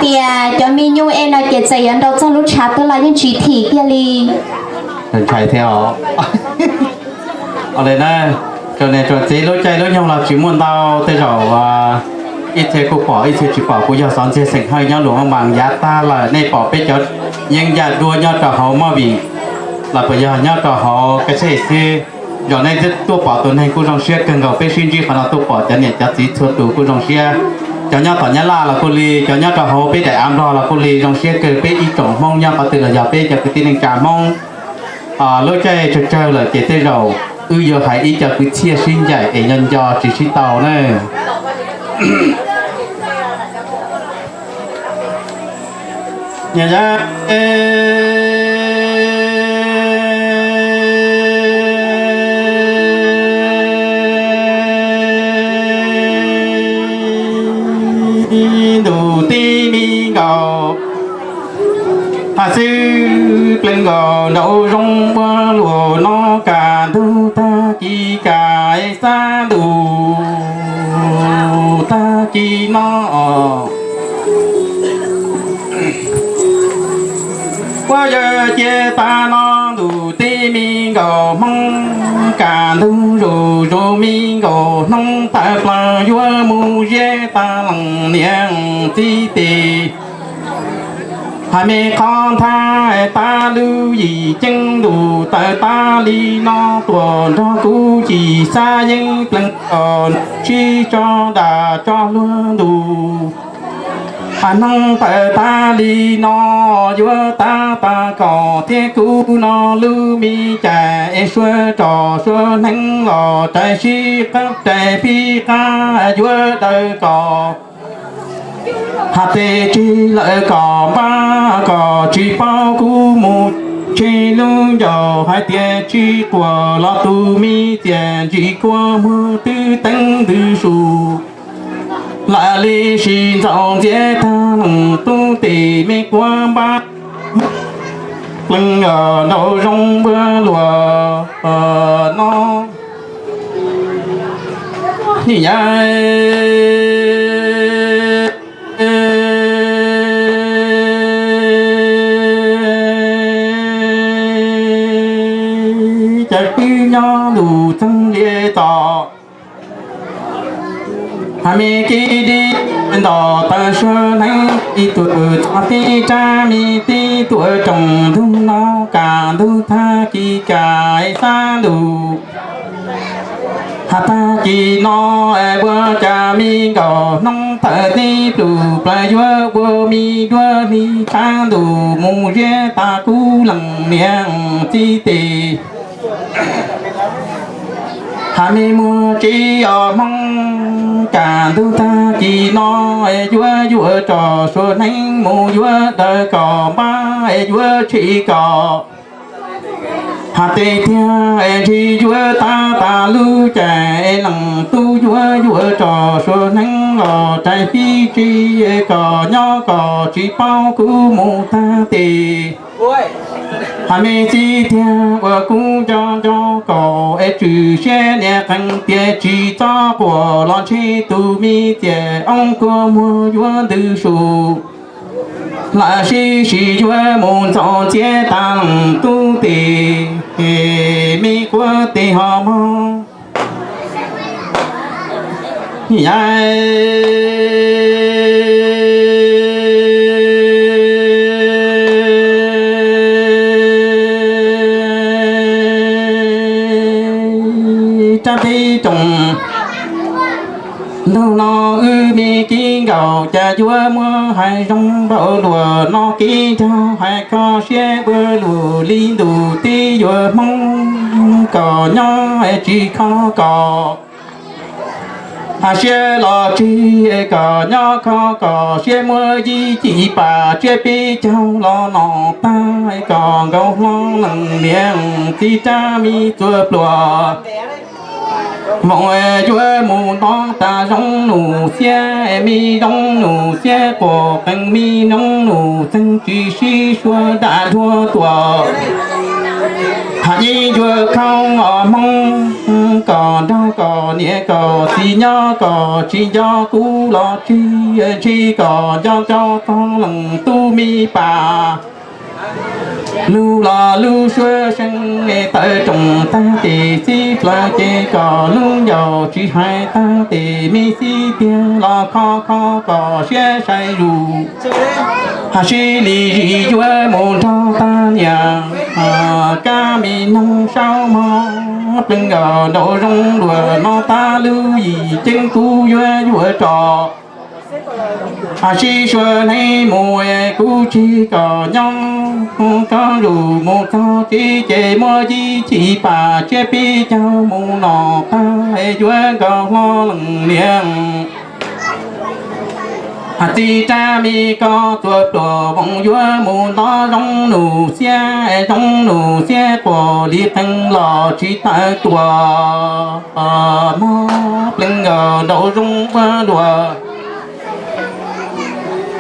Tias cov me nyuam es no ces txawm yuav nrau txog lub tshav tuaj los yeej tsis thim kiag li. Ntshai thiab os. Ua li na, tsuas niam tsuas txiv lub caij lub nyoog los tsis muaj ntau, tej zaum ib txhia kuj pom ib txhia tsis pom. Kuv yog xov ntxiag xeem Hawj nyob Luam Moos Npas yav tag lawm, nej pom peb cov yeeb yaj duab nyob rau hauv movie los puas yog nyob rau hauv kab xej xwb. Zaum nej tuaj pom tus neeg kuj zoo siab kawg nkaus, peb sib ntsib qhov no tuaj pom cov niam cov txiv txhua tus kuj zoo siab. Cov nyob tom Nyab Laj los kuj li, cov nyob rau hauv peb daim av Nplog los kuj li, zoo siab kawg. Peb ib tsoom Hmoob nyob qhov twg los yog peb cov kwv tij neej tsa Hmoob, lub caij tsawg tsawg lawm ces tej zaum wb yuav hais ib co kwv txhiaj sib ncaim es nco nco tsis sib tau na. Ntuj tib me nkaus, ha xwb pleev nkaus nraum zoov ua luam no, kaj ntug tag kis kaj xab ntuj tag kis no. Ua yawg cia tas no ntuj tib me nkaus Hmoob, kaj ntug zuj zus me nkaus hnub, tawm plaws yuav mus ziab tas leej niam txiv tes. Hais me qhov nthab tas lub yim ceeb ntuj tawm tas li no, tuaj nrog kuv cim xab yeeb pleev kom sib tso dag tso luag ntuj. Hais hnub tawm tas li no, yuav tab tas kom thiab kuv no lub me cas es suav rog suav hneev los rais sib qab rais pib qab yuav daws kom. Hais tias tseg lawm kom npab kom tsis paub kuv mus tseg lub ncauj, hais tias tsis quaj los tus me txiaj ntsim kua muag twb teev ntws sus. Lam li sis ntxaus ntxiab tag leej tub tes me quav npab pleev nraum zoov npua luam no. Nim ya cas pib nyob ntuj txeeg lias txos, hais me kib dib nto taw suav hneev ib tug txog tib rab me tib tuam rooj ntug no, kaj ntug tag kis kaj xab ntuj. Hais tag kis no ua cas me nkaus hnub tawm tib plug plaws yuav ua me duab hli qab ntuj mus ziab tas kuv leej niam txiv tes. Hais me muag tsis os Hmoob, kaj ntug tag kis no yuav yuav rog suav hneev mus yuav daws kom npab yuav tshis kom. Hais tias tiag es ntsis yuav tab tas lub cas es leej tub yuav yuav rog suav hneev los rais pib tsis kom nyob kom tsis paub kuv mus tag tes. Hais me txiv tiag uas kuv nco nco kom es tswm siab niam qee tias tsis txhob quaj los ntshe tus me txiaj oob kua muag yuav ntws sus. Lam sib sim yuav mus ntxoov txiav tas leej tub tes, me quav tes ho mog. Rab teb rooj ntug no wb me kib nkaus cas yuav muab hais zoo npaum luam no, kib nraug hais kho siab ua luam li ntuj tib yuav Hmoob kom nyob tsis kho kom. Hais siab los tseg kom nyob kho kom siab muab yib cim pas tsiab peb caug los no tag kom nkaus hlo leej niam txiv rab me txuas pluas. Voos yuav mus nto tas zoov nus xiab, me zoov nus xiab quas qees, me zoov nus txeeg tsis sib suav dam dhuav tuam. Yeej yuav khoob os Hmoob, kom nrog kom niam kom txiv nyob kom tsis nco kuv los tsis ntsib kom nco nco txog leej tub me pas. Lug los lub suab seeb tawv roos tag tes txib plaws ces kom lub ncaus tsis hais tag tes me xib tiag los kho kho kom siab sai zus. Hais sib li zis yuav mus nrog tag niam, kab me noog saub mog pleeg nkaus nraum zoov luag no tag lub yim ceeb kuv yuav yuav tso. Hais sib sua neeb mus es kuv tsis kom nyob, tsob zus mus txog tsev ces muab yib chim pas tsiab peb caug mus no tag es yuav nkaus hlo leej niam. Hais txiv rab me koj txua pluas voos yuav mus ntov zoov nus xiab, zoov nus xiab quas li qeej los tsis tawv tuas mog pleeg nkaus nraum zoov ua luag.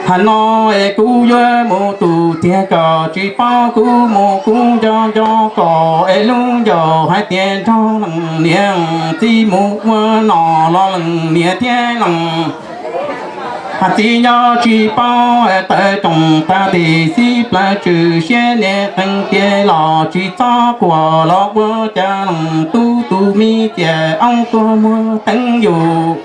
Hais no es kuv yuav mus tus tiag kom tsis paub kuv mus kuv nco nco kom es lub ncaus hais tias nrog leej niam txiv mus ua no los leej niam thiab leej txiv nyob tsis paub tawv roos tag tes xib plaws tswm siab niam qeej tiag los tsis txhob quas los ua cas leej tub tus me ciam oob tuag muag teeb yus.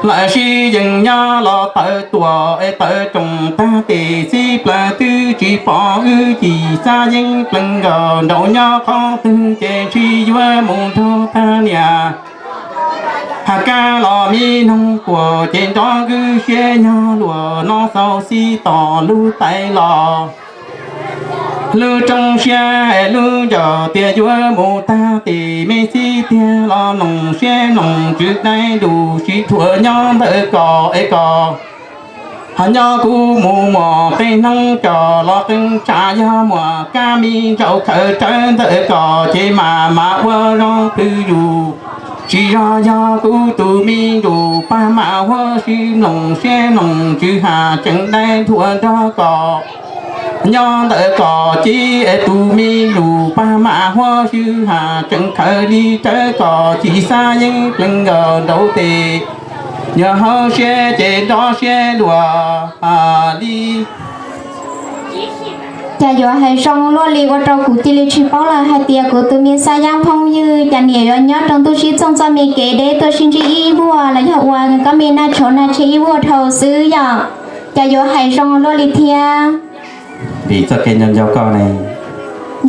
Lawv sib yees nyob los tawv tuam es tawv roos tag tes xib plaws twb tsis pom wb cim xab yeeb pleeg nkaus nraum nyob qhov twg ces ntshe yuav mus nrog tag niam. Hais kab los me noog quas ces nrov kwj siab nyog luag no xaus xib tos lub tais los. Lub rooj siab lub ncaus tias yuav mus tag tes me xib tiag los noog siab noog tswv dai lus sib thuam nyob ntawm kos es kos. Ho nyob kuv mus muas qee hnub cos los qee tsam yog muas kab me ntsaum khaws rawv ntawm kos ces mam mam ua zoo pw yus. Tsis zog yog kuv tus me lus pag mam huab sib noog siab noog tswv has tseem dai thuam nrog kos. Nyob ntawm kos ces es tus me lus pag mam huab sib has tseem khaws li rawv kos cim xab yeeb pleeg nkaus nraum tes. Yog hauv siab ces nrov siab luag li. Cas yuav hais zoo luaj li ua rau kuv cia li tsis paub lawm hais tias kuv tus me xab yeeb phooj ywg cas niam yuav nyob rau ntuj sib txooj txoj me kev deb tuaj sib ntsib ib vuag los yog ua kab me naj tshauv naj tsheb ib vuag dhau xwb yom. Cas yuav hais zoo luaj li thiab. Vim txoj kev nco nco koj ne.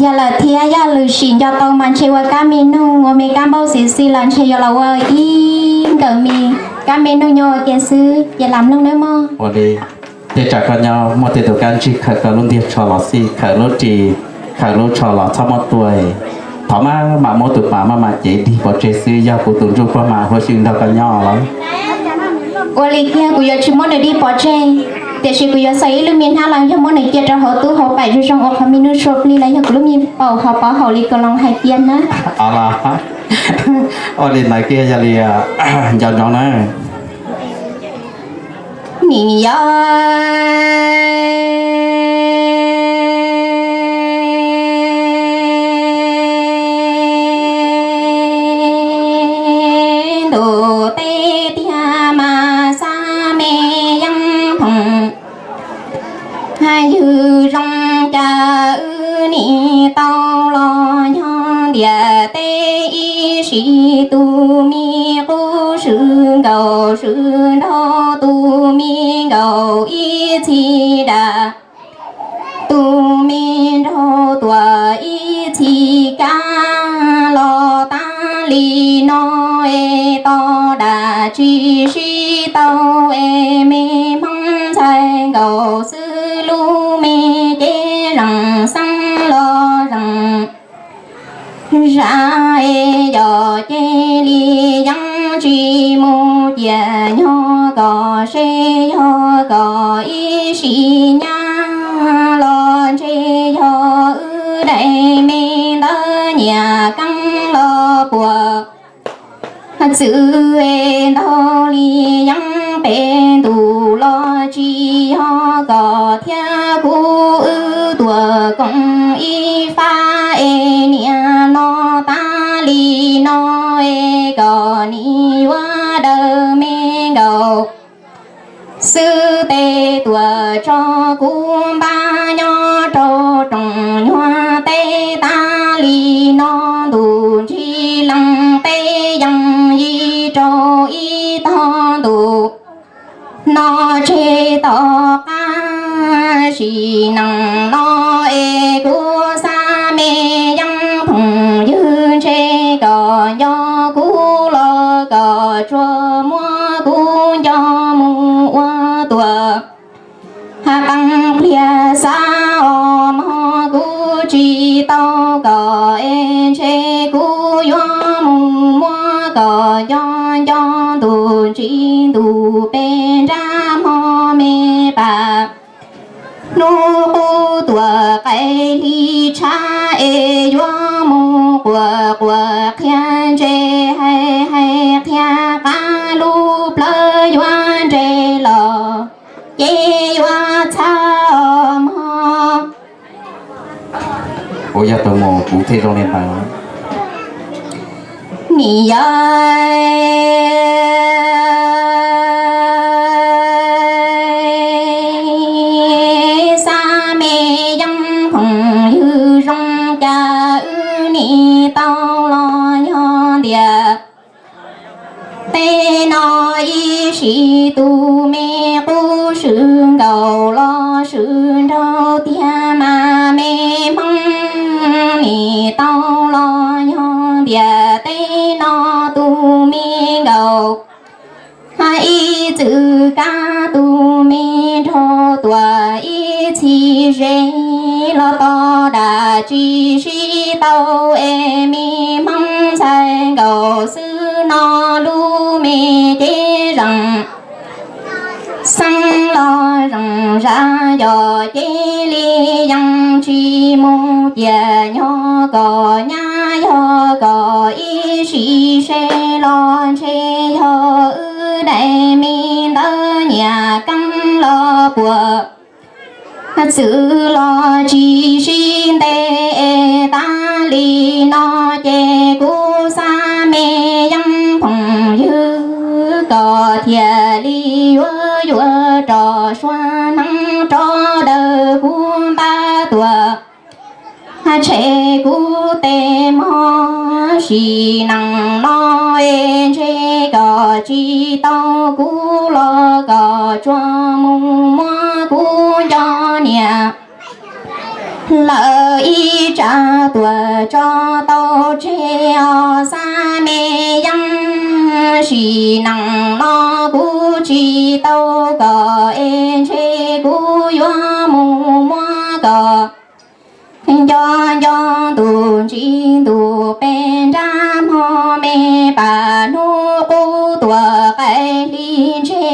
Yog lawm thiab yog lwm sim nco tau mas ntshe ua kab me noog ua me kab npauj xis xis los ntshe yuav los ua ib nkawm me kab me noog nyob ua ke xwb ces lam mloog nawb mog. Ua li, tej tsam koj nyob muaj tej tus kab ntsig khaws koj lub ntiag tsho los xij, khaws lub ris, khaws lub tsho los txhob muab tua. Thov maj mam muab tus pas maj mam cev dig pov tseg xwb, yog kuv tus ntsuj plig mas huab sij nrog koj nyob lawm. Ua li kiag kuv yuav tsis muab nws dig pov tseg, tiam sis kuv yuav xaws ib lub me hnab los yog muab nws cia rau hauv tub hauv pais zoo zoo ua qhov me nuj sua plig los yog kuv lub me paum hauv paus haum li Kaus Loos hais tias na. Ua li ntawd kiag yog li nco ntsoov na. Nim yog ntuj teb tiag mas xab me yeeb phoom. Yus zoo cas wb nim tau los nyob ntiaj teb ib sim, tus me qub swm nkaus swm nraug, tus me nkaus ib txhis dam, tus me nraug tuam ib txhis kab. Los tag li no es tos dam tsis sib tau es me hmoob ntxhais nkaus xwb lub me cev zeem xeeb los zeem zam es yog cia li yeeb tsis mus ciam nyog kom seb yog kom ib sim nyab los ntshe yog wb daim me ntawv nyiam keeb los puas txwv es ntaug li yeeb pem ntus los tsis yog kom thiab kuv wb tuam koom ib fab es nkaus xwb. Tej tuam tso kuv npaj nyob rau rooj nyuag teb. Tas li no ntuj ntsig lees peb yees yim rau ib tog ntuj no tseg tom qab. Sim neej no es kuv xav me yeej phooj ywg ntshe kom nco kuv los kom tsuas muab kuv nco mus ua tuam. Qee pliag xav os mog kuv tsis tau kom es ntshe kuv yuav mus muab kom nco nco ntuj ntsig ntuj pem nrab hmo me pas. Hnub qub tuam qaim hli tshav es yuav mus quas quas qhia ntses hais hais qhia qab lub plawv yuav nres los ces yuav txhawj os mog. Ua yog tus mus kuv thiaj zoo li ntawd. Nim yog xav me yeej phooj ywg zoo cas wb nim tau los yog ntias. Tej no ib sim tus me qub swm nkaus los swm nraug tiag mas me hmoob nim tau los yog ntias. Tej no tus me nkaus ib txwm kab tus me nraug tuam ib txhis ze los tos dam tsis sib tau es me hmoob ntxhais nkaus xwb no lub me cev zeem xeeb los zeem zaj yog cev li yeej tsis mus ciam nyob kom nyab yog kom ib sim se los ntshe yog wb daim me ntawv nyiam keeb los puas txwv los tsis sib ntev es tas li no ces kuv xav me yeej phooj ywg kom thiaj li yuav yuav rov suav hneev rov daws kuv npab tuam tshem kuv tes mog. Sim neej no es ntshe kom tsis tau kuv los kom tsuas mus muab kuv nco niam lawm ib tsam tuam tso tau tseg os xav me yeej. Sim neej no kuv tsis tau kom es ntshe kuv yuav mus muab kom nco nco ntuj ntsig ntuj pem nrab hmo me pas. Hnub qub tuam qaim hli ntshe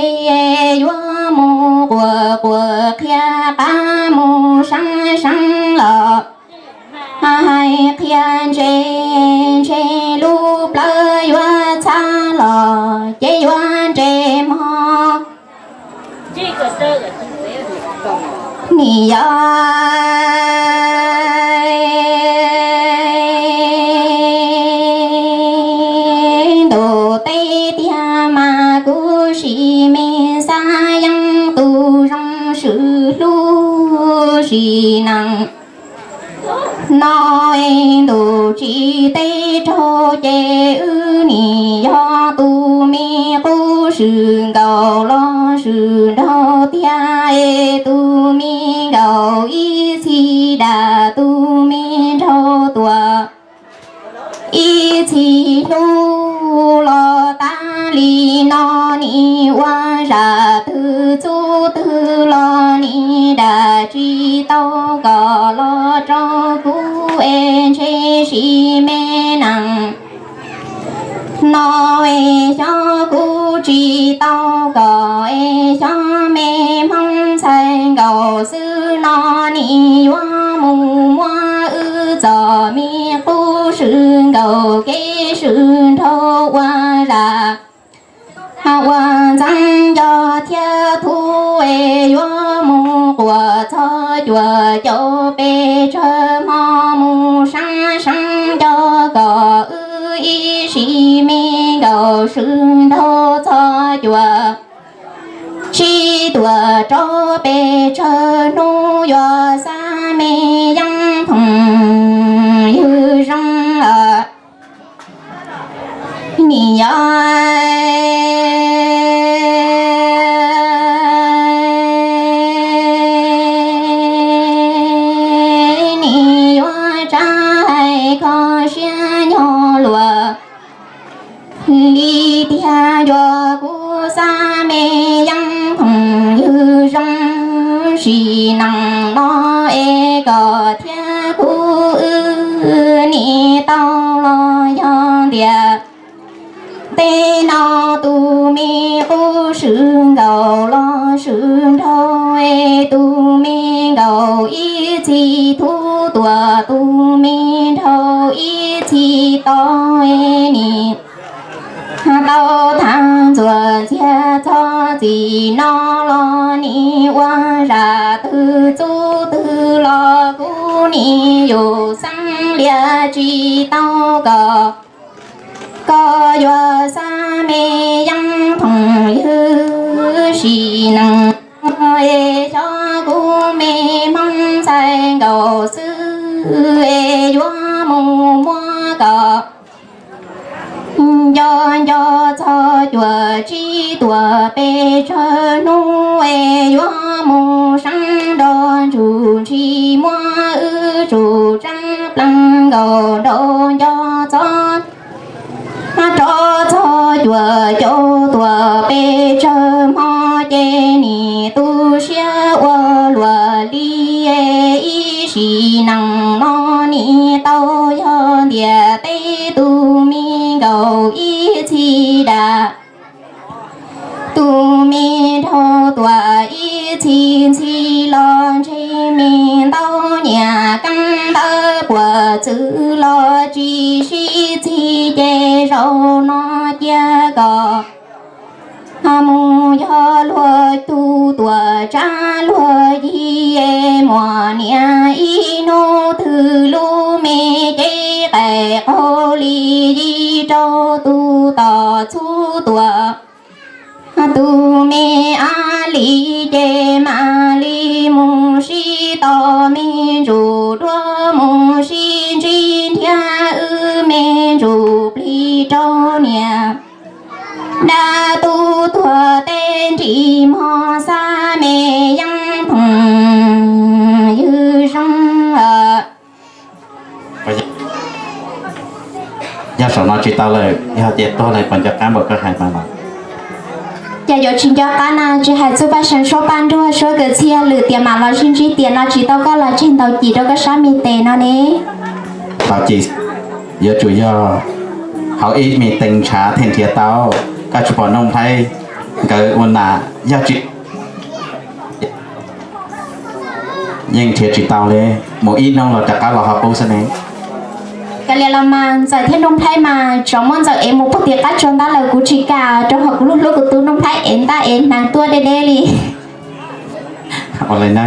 yuav mus quas quas qhia qab mus seev seev los hais qhia ntses ntshe lub plawv yuav txhab los ces yuav nres mog. Nim yog ntuj teb tiag mas kuv sim me xav yeej tus zoo swm hlub sim neej no es ntuj tsis teb raug ces wb nim yog tus me qub swm nkaus los swm nraug tiag es tus me nkaus ib txhis dam tus me nraug tuam ib txhis hlub los tas li no nim ua zam twg txuj twg los nim dam tsis tau kom los rau kuv es ntshe sim me neej no es xyov kuv tsis tau kom es xyov me hmoob ntxhais nkaus xwb no nim yuav mus muab wb txom me qub swm nkaus kev swm nraug ua zam ua ntxeev nco thiab thub es yuav mus quas txog cuam caum pes tsawg hmo mus seev seev nco kom wb ib sim me nkaus swb nraug txog cuam, sib tuam rau pes tsawg hnub yuav xa me yeeb phoom ywg zoo. Nim yog nim yuav tsa hais kho siab nyob luag li tiag, yog kuv xa me yeeb phoom ywg zoo, sim neej no es kom thiab kuv wb nim tau los yog tias tej no tus me qub swb nkaus los swb nraug es tus me nkaus ib txhis thub tuam tus me nraug ib txhis tau es nim tau thaj ntxuav ntxiag txog txim no los nim ua zam twg txuj twg los kuv nim yus xeeb lias tsis tau kom koj yuav xa me yeeb phoom ywg sim neej es xyov kuv me hmoob ntxhais nkaus xwb es yuav mus muab kom nco nco txog cuam tsib tuam pes tsawg hnub es yuav mus seeb nrog ntsuj ntshis muab wb tsum tseeb plees nkaus nraum nco txog rov txog cuam caum tuam pes tsawg hmo ces nim tu siab ua luam li ib sim neej no nim tau yog ntiam teb tus me nkaus ib txhis dam tus me nraug tuam ib txhis ntxhi los ntshe me ntau nyiam keeb ntawd puas txwv los tsis sib txig ces zaum no cia kom mus yog luag tug tuam tsab luag yig es muaj niam ib hnub twg lub me cev qaim qaug li yig rau tus tom txhub tuam tus me ab li ces mam li mus sib tos me ntsuj duab mus sib ntsib nrhiav wb me ntsuj plig rau niam dab tub tuag tej nrig mog xa me yeeb phoom ywg zoo. Yog saum no tsis tau lawm, yog tias tuag lawm puas nco qab npaum koj hais mas los? Cas yuav tsis nco qab na, tsis hais txuj paj seev suab paj nruag suab kwv txhiaj lwm tiam mam los sib ntsib tiam no tsis tau koj los tseg ntaus cim rau koj sab me tes no ne. Tau cim, yuav tsum yog hauv ib me teev ntshav thiaj nrhiav tau, koj tsis pom Nuj Nplhaib nkawd ua nam yog tsis yeej nrhiav tsis tau li, mus ib hnub los rov qab los ho qub xwb ne. Kav liam los mas Ntxawm thiab Nuj Nplhaib mas tsov muab Ntxawm ev mus puag tim qab tsua ntab lawm kuv tsis kam rau qhov kuv hlub hlub kuv tus Nuj Nplhaib ev ntab ev hnav tuaj deb deb li. Ua li na.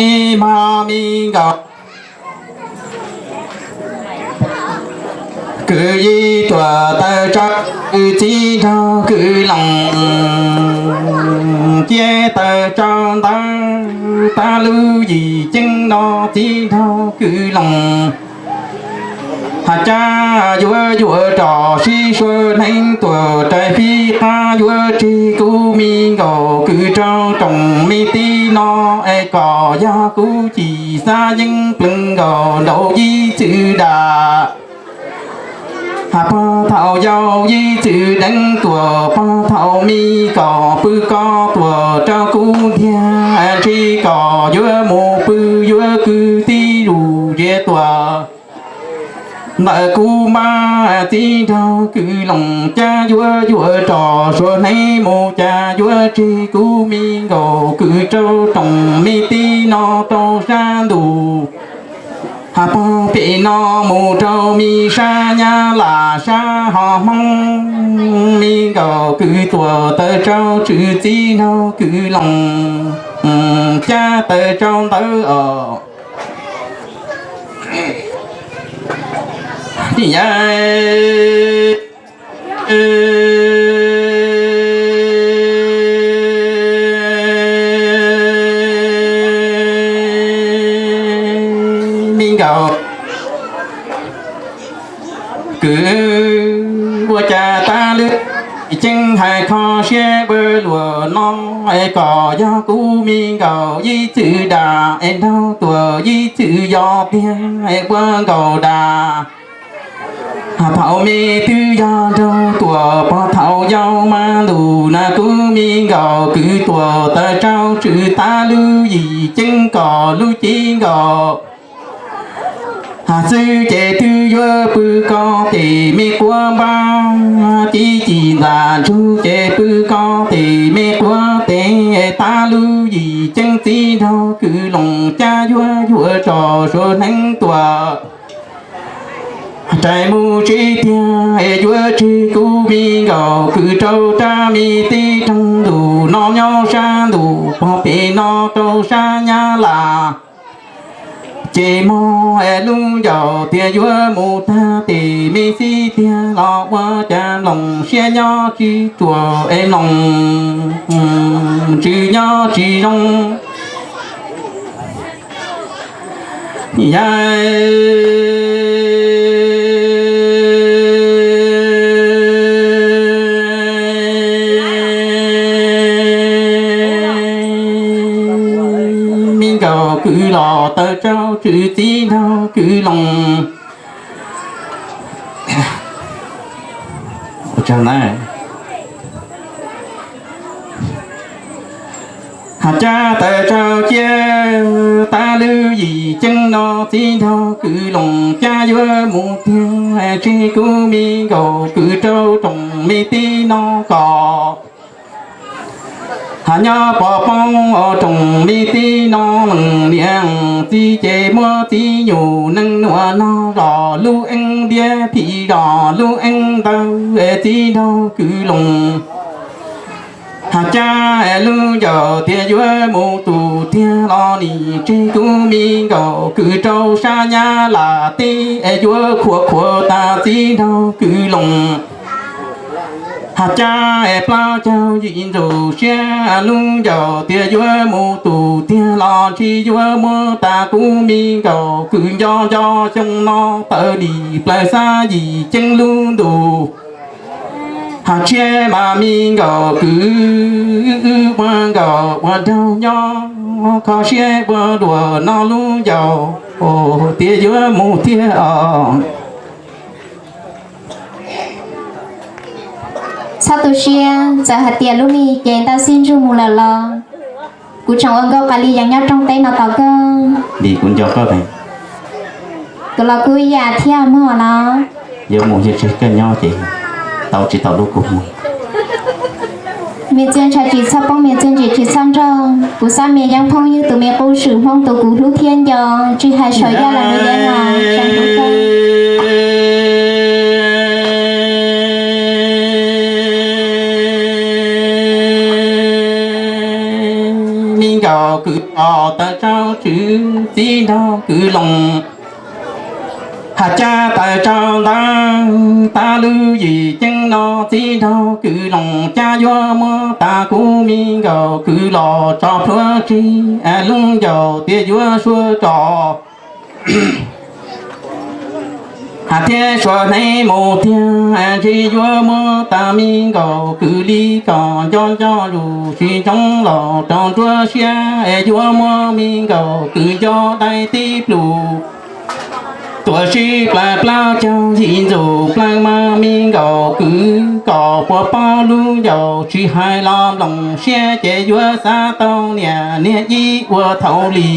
Ib hmo me nkaus kwv yig tuam taw tsau, kwv txiv nraug kwv loos, cia taw tsau ntawd tab lub yim ceeb no txiv nraug kwv loos. Has cab yuav yuav rov sib sua hneev tuam rais fij qab yuav tseg kuv me nkaus kwv rau roos me tib no es kom yog kuv cim xav yeeb pleev nkaus nraum yib txwm dam. Has pog thaum yau yib txwm deev tuam pog thaum me kom pw koj tuam rau kuv ntiag ntsis kom yuav mus pw yuav kwv tij lus ziav tuam. Ntawm kuv npaj txiv nraug kwv loos cab yuav yuav rov sua hneev mus cas yuav tseg kuv me nkaus kwv rau roos me tib no rau sab ntuj. Pog pem no mus rau me sab Nyab Laj sab ho Hmoob, me nkauj kwv tuam tawm rau tswv txiv nraug kwv loos, cab tawm rau ntawd os. Me nkauj kwv, ua cas tas lwm ceeb hais kho siab ua luaj no, es kom yog kuv me nkauj ib txwm dag es nraug tuam ib txwm yos tiag es ua nkauj dag. Thaum me twb yog nraug tuam pog thaum yau mas ntuj na kuv me nkauj kwv tuam tawm rau tswv tas lub yim ceeb kom lub cev nkauj txwb ces twb yuav pw koj tes me quav npab, cib cim ntxas ntsug ces pw koj tes me quav tes, tas lub yim ceeb txiv nraug kwv loos cab yuav yuav tso suav hneev tuam rais mus tsev tiag es yuav tseg kuv me nkauj kwv rau rab me teb roog ntuj no nyob sab ntuj pog pem no rau sab Nyab Laj. Ces mog es lub ncaus tias yuav mus tag tes me xib tiag los ua cas mloog siab nyob tsis tsuam es mloog ntsws nyob tsis zoo. Yog me nkauj kwv los tawm rau tswv txiv nraug kwv loos. Cab tawm rau ciaj tas lub yim ceeb no txiv nraug kwv loos cab yuav mus tiag, tseg kuv me nkauj kwv rau rooj me teb no kom nyob pov poob rooj me teb no leej niam txiv ces muab txiv nyuj neej nuam nog zos lub eeb ntiab phim zos lub eeb ntawd txiv nraug kwv loos. Cab lub ncaus tias yuav mus tus tiag los nim tseg kuv me nkauj kwv rau sab Nyab Laj teb es yuav khuam khuam tas txiv nraug kwv loos. Cab plaub caug yim ntxum siab lub ncaus tias yuav mus tus tiag los tsis yuav muab tas kuv me nkauj kwv nco nco xyoo no tawm dim plaws xab yim ceeb lub ntuj. Tshiab mas me nkauj kwv ua nkauj ua nraug nyob kho siab ua luaj no lub ncaus tias yuav mus tiag os. Txhob tu siab, txawm hais tias lub me ces ntawd xib ntsug mus lawm los kuv tseem ua nkauj qas li yees nyob rooj teb no tos koj. Vim kuv nco koj, kuv los kuj ib yam thiab mog los. Yuav mus yog tseg koj nyob ces tau tsis tau lub kua muag. Me txiaj ntsha tsis txhob poob, me txiaj ntsim tsis txhob nraug. Kuv xav me yeeb phooj ywg tus me qub swm Hmoob tus kuv hlub thiab nco, tsis hais saum yaj los me yeeb los tseem hlub kawg. Me nkauj kwv los tawm rau tswv txiv nraug kwv loos. Cab tawm rau ntawd tas lub yim ceeb no txiv nraug kwv loos cab yuav muab tas kuv me nkauj kwv los tso plhuav tseg lub ncaus tias yuav suav tso thiab suav hneev mus tiag, ntshe yuav muab tas me nkauj kwv li kom nco nco lus tsis ntsoov los rau nruab siab, yuav muab me nkauj kwv nco dai tib plug. Tuam sib plaws plaub caug yim ntxum plaws mas me nkauj kwv kom puas paub lub ncaus tsis hais los mloog siab ces yuav xav tau niam niag ib ua thaum li.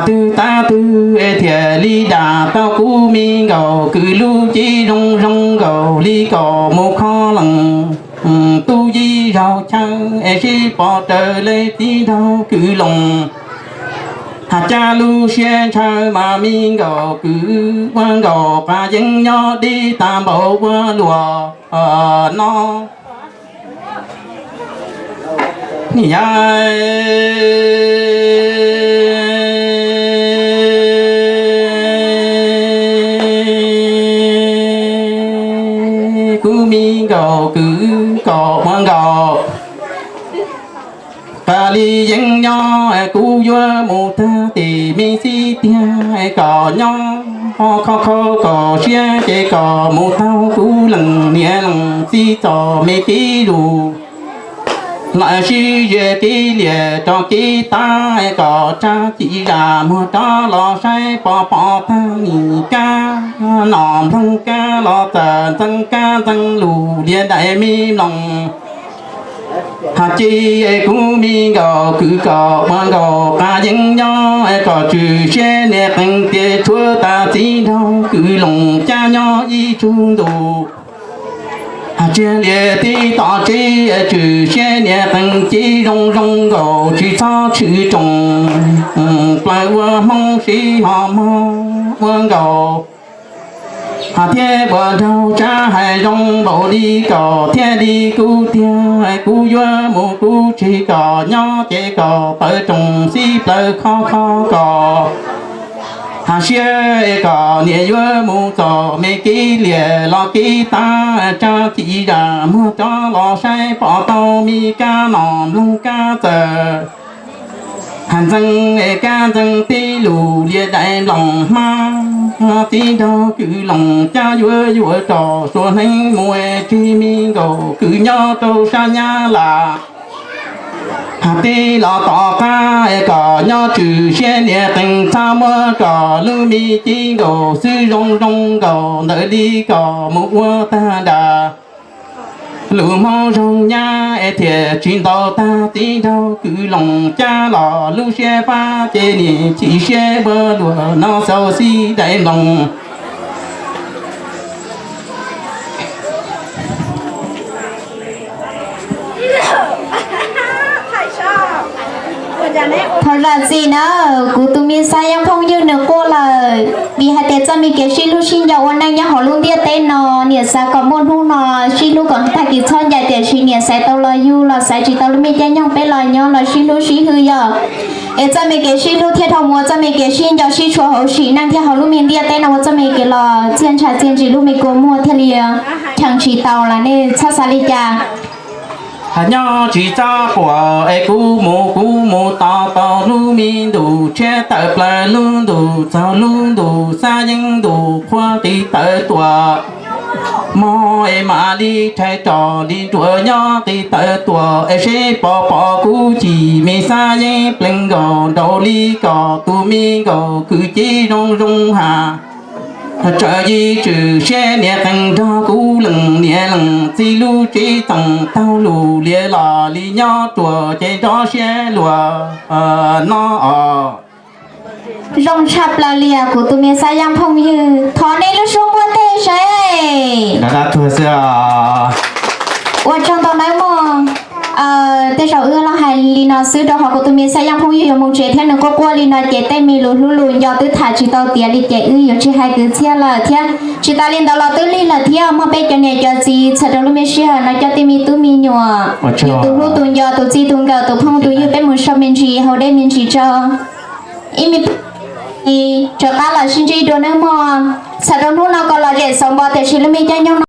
Twg tab twg es thiaj li dam tau kuv me nkauj kwv lub cev zoo zoo nkaus li kom mus kho leej tub yib zaug chaw es sib pom raws li txiv nraug kwv loos. Has cab lub siab ntshaw mas me nkaus kwv ua nkaus, qas yeeb nyob deb tag npaum ua luaj no. Niam, kuv me nkaus kwv kom ua nkaus, qas li yeeb nyob kuv yuav mus tag tim me xib tiag, kom nyob ho kho kho kom siab ces kom mus taug kuv leej niam leej txiv txom me tib lus. Lawv sib ze tib liam rau tib tag, kom rab ci zam muag rov los saib pom pom tag nim kab nom nploog kab los txawm ntxeev kab ntxeev lus lias daim me mloog. Has ci kuv me nkaus kwv kom ua nkaus, qas yeeb nyob kom tswm siab niam qees tias tshuav tas txiv nraug kwv Loos Cab nyob ib tsug ntus. Has tsiag lias tib tom tsev tswm siab niam qees ci zoo zoo nkaus tsis txhob tshwm roos, plaws ua Hmoob sib ho mog ua nkaus. Has thiab ua nraug tsab hais zoo npaum li kom thiaj li kuv tiag, kuv yuav mus kuv tsis kom nyob ces kom tawv roos xib plaws kho kho kom. Has siab kom niam yuav mus txom me kib liam los kib tag, rab ci zam muag rov los saib pom tau me kab nom nploog kab txawm. Has ntxeev kab ntxeev tib lus lias daim nploos hmab, txiv nraug kwv Loos Cab yuav yuav rau Suav hneev mus, tseg me nkaus kwv nyob rau sab Nyab Laj. Has tib los tom qab kom nyob tswm siab niam qees txhob muab kom lub me ci nkaus xwb zoo zoo nkaus ntawd li kom mus ua tag nrag. Lus Hmoob zoo nyab es thiaj tsis ntaus tag txiv nraug kwv Loos Cab los lub siab fab ces nim chim siab ua luaj no xauv xib daim nploos. Thov zam txim na, kuv tus me xab yeeb phooj ywg nws quaj lawm, vim hais tias txoj me kev sib hlub sib nco ua neej nyob hauv lub ntiaj teb no, niam xav kom muaj hnub no sib hlub kom tag kis txhob ncaim, tiam sis niam xaiv tau los yug los xaiv tsis tau lub me caij nyoog peb los nyob los sib hlub sib hwm yog. Es txoj me kev sib hlub thiaj dhau mus ua txoj me kev sib nco sib tshua hauv sim neej thiab hauv lub me ntiaj teb no ua txoj me kev los txiaj ntsha txiaj ntsig, lub me kua muag thiaj li cheem tsis tau los nej txhob xav li cas. Has nyob tsis txhob quaj es kuv mus kuv mus tos tau lub me ntus tshiab tawm plaws lub ntus txog lub ntus xab yeeb ntus qhuav qis tawv tuaj. Mob es mam li rhais rau li nruas nyob qis tawv tuaj es seb pom pom kuv cim me xab yeeb plees nkaus nraud li kom tus me nkaus kwv ci zoo zoo has. Tsawm yim tswm siab niam qees nrog kuv leej niam leej txiv lub tsev txoos taug lus lias los li nyob ruam ces nrov siab luag no os. Zoo tshaj plaws li kuv tus me xab yeeb phooj ywg, thov nej lub suab npuaj teg saib. Ua tsaug ntau nawb mog. Tej zaum wb los hais li no xwb rau qhov kuv tus me xab yeeb phooj ywg yuav mus tsev thiab nws quaj quaj li no ces tej me lus hlub lus nco twb tham tsis tau tiav li ces wb yuav tsis hais kwv txhiaj lawm thiab. Tsis tas li ntawd los twb lig lawm thiab, muaj peb cov niam cov txiv txhawm rau lub me sij hawm no coj tej me tub me nyuam, yus tus hlub tus nco, tus txij tus nkawm, tus phooj tus ywg peb mus so me ntsis haus dej me ntsis tso. Ib me rov qab los sib ntsib dua nawb mog. Txhawm rau hnub no kom lom zem xauv npo tiam sis lub me caij nyoog no